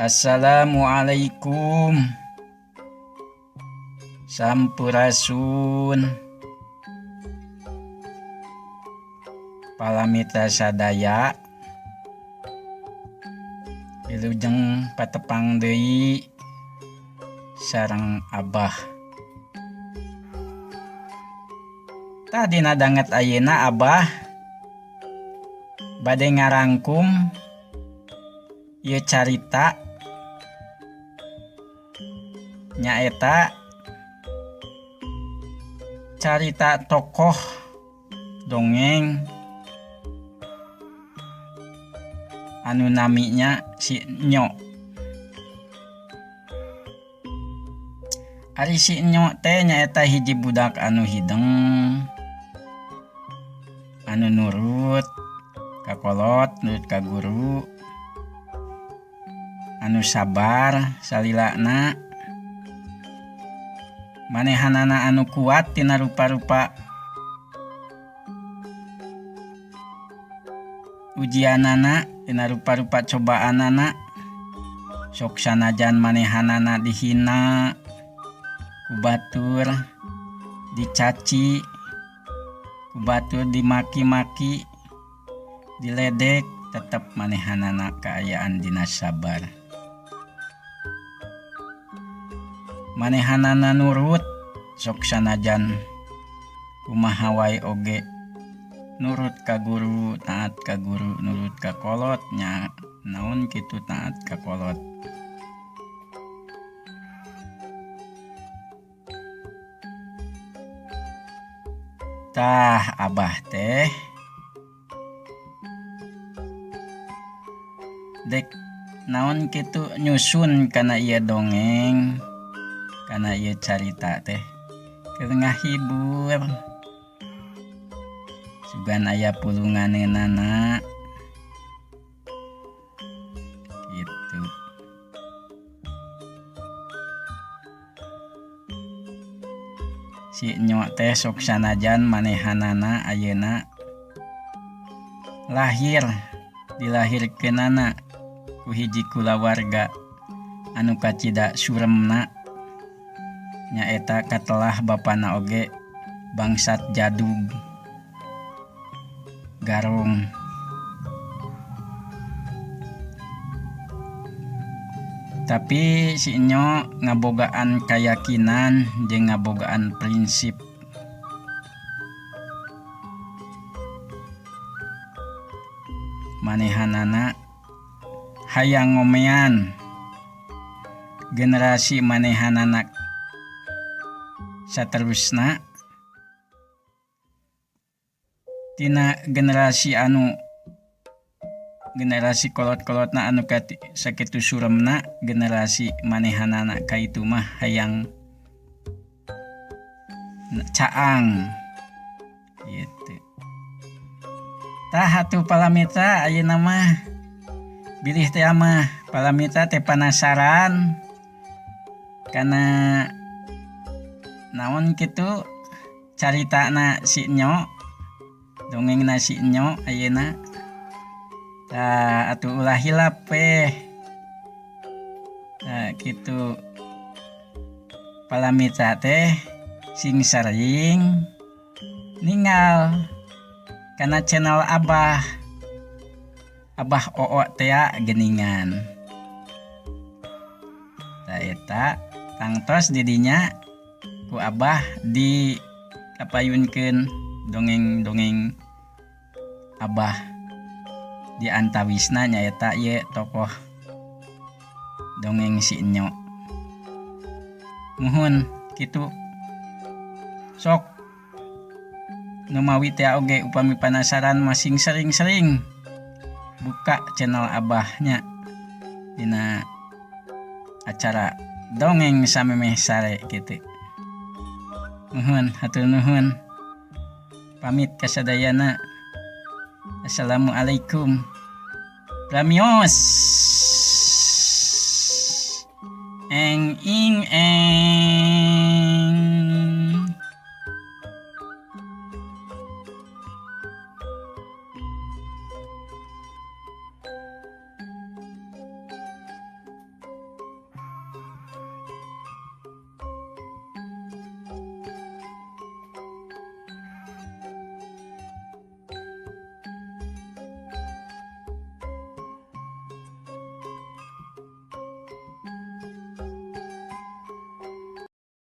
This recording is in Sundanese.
Assalamualaikum. Sampurasun. Palamita sadaya. Wilujeng patepang deui sareng Abah. Tah dina danget ayeuna Abah bade ngarangkum ieu carita nyaeta carita tokoh dongeng anu naminya si Nyo. Ari si Nyo teh nyaeta hiji budak anu hideng anu nurut ka kolot nurut ka guru anu sabar salilana manehanana anu kuat tina rupa-rupa ujianana tina rupa-rupa cobaanana sok sanajan manehanana dihina ku batur dicaci ku batur dimaki-maki diledek tetep manehanana kaayaan dina sabar manehanana nurut sok sanajan kumaha wae oge nurut ka guru taat ka guru nurut ka kolot nya naon kitu taat ka kolot. Tah Abah teh dek naon kitu nyusun kana ieu dongeng kana ieu carita teh keur ngahibur sugan aya pulunganeunana kitu. Si Nyo teh sok sanajan manehanana ayeuna lahir dilahirkeunana ku hiji kulawarga anu kacida suremna nyaeta katelah bapana oge bangsat jadug garong. Tapi si Nyo ngabogaan kayakinan jeung ngabogaan prinsip. Manehanana hayang ngomean generasi manehanana saterusna tina generasi anu generasi kolot-kolotna anu sakitu suremna generasi manehanana ka itu mah hayang caang gitu. Tah atuh palamita ayeuna mah bilih teh mah palamita teh panasaran kana naon kitu caritana si Nyo dongengna si Nyo ayeuna. Tah atuh ulah hilap weh. Tah kitu palamita teh sing sering ningal kana channel Abah. Abah Oo tea geuningan. Tah eta tangtos di dinya ku Abah di kapayunkeun dongeng-dongeng Abah di antawisna nyaeta ieu tokoh dongeng si Nyo. Muhun kitu sok nu mawi teh oge upami panasaran mah sing sering-sering buka channel Abahnya dina acara dongeng samemeh sare kitu. Muhun hatur nuhun. Pamit kasadayana. Assalamualaikum. Ramios. Eng ing eng.